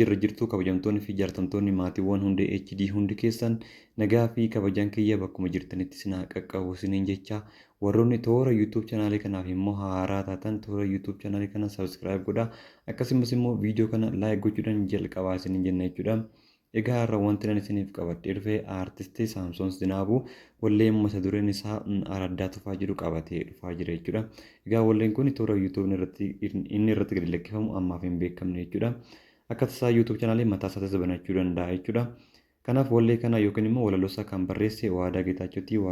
Jirra jirtuu kabajamtoonni fi jaalatamtoonni maatiiwwan Hundee HD hundi keessan nagaa fi kabajaan kiyya bakkuma jirtanitti isin haa qaqqabu isiniin jecha warroonni toora YouTube chaanaalii kanaaf immoo haaraa taatan toora YouTube chaanaalii kana subscribe godhaa akkasumas immoo viidiyoo kana like gochuudhaan jalqabaa isiniin jenna jechuudha. Egaa har'a wanti nan isiniif qabadhee dhufe aartisti Saamsoon Zinaabuu wallee mata dureen isaa Araddaa Tufaa jedhu qabatee dhufaa jira jechuudha. Egaa walleen kun toora YouTube irratti inni irratti gadi lakkifamu ammaaf hin beekamne jechuudha. Akka tasaa YouTube chaanaalii mataa isaatis banachuu danda'a jechuudha. Kanaaf wallee kana yookiin immoo walaloo isaa kan barreesse Waadaa Geetaachooti.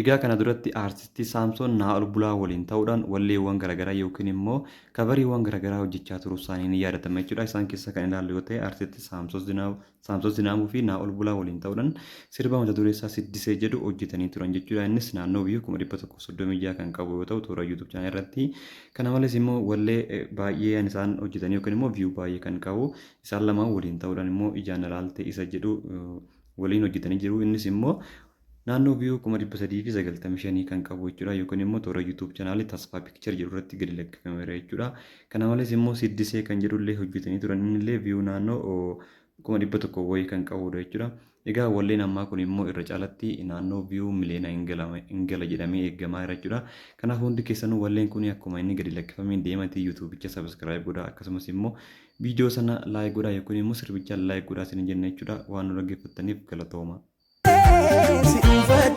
Egaa kana duratti Aartisti Saamsoon Naa'ol Bulaa waliin ta'uudhaan walleewwan garaagaraa yookiin immoo kavariiwwan garaagaraa hojjechaa turuu isaanii ni yaadatama jechuudha. Isaan keessaa kan ilaallu yoo ta'e Aartisti Saamsoon Zinaabuu fi Naa'ol Bulaa waliin ta'uudhaan sirba mata duree isaa Siddisee jedhu hojjetanii turan jechuudha. Innis naannoo view 136,000 kan qabu yoo ta'u toora YouTube channel irratti. Kana malees immoo wallee baay'ee isaan hojjetanii yookiin immoo view baay'ee kan qabu isaan lamaan waliin ta'uudhaan immoo ijaan ilaalte isa jedhu waliin hojjetanii jiru. Innis immoo naannoo view 395,000 kan qabu jechuudha. Yookiin immoo toora YouTube chaanaalii Tasfaa Picture jedhu irratti gadi lakkifameera jechuudha. Kana malees immoo Siddisee kan jedhullee hojjetanii turan innillee view naannoo 100,000 wayii kan qabudha jechuudha. Egaa walleen ammaa kun immoo irra caalatti naannoo view miliyoona hin gala jedhamee eegamaa jira jechuudha. Kanaaf hundi keessanuu walleen kun akkuma inni gadi lakkifameen deematii YouTube'icha subscribe godhaa akkasumas immoo viidiyoo sana like godhaa yookiin immoo sirbicha like godhaa isin jenna jechuudha. Waan nu dhaggeeffattaniif galatooma. Si dhuunfachuu.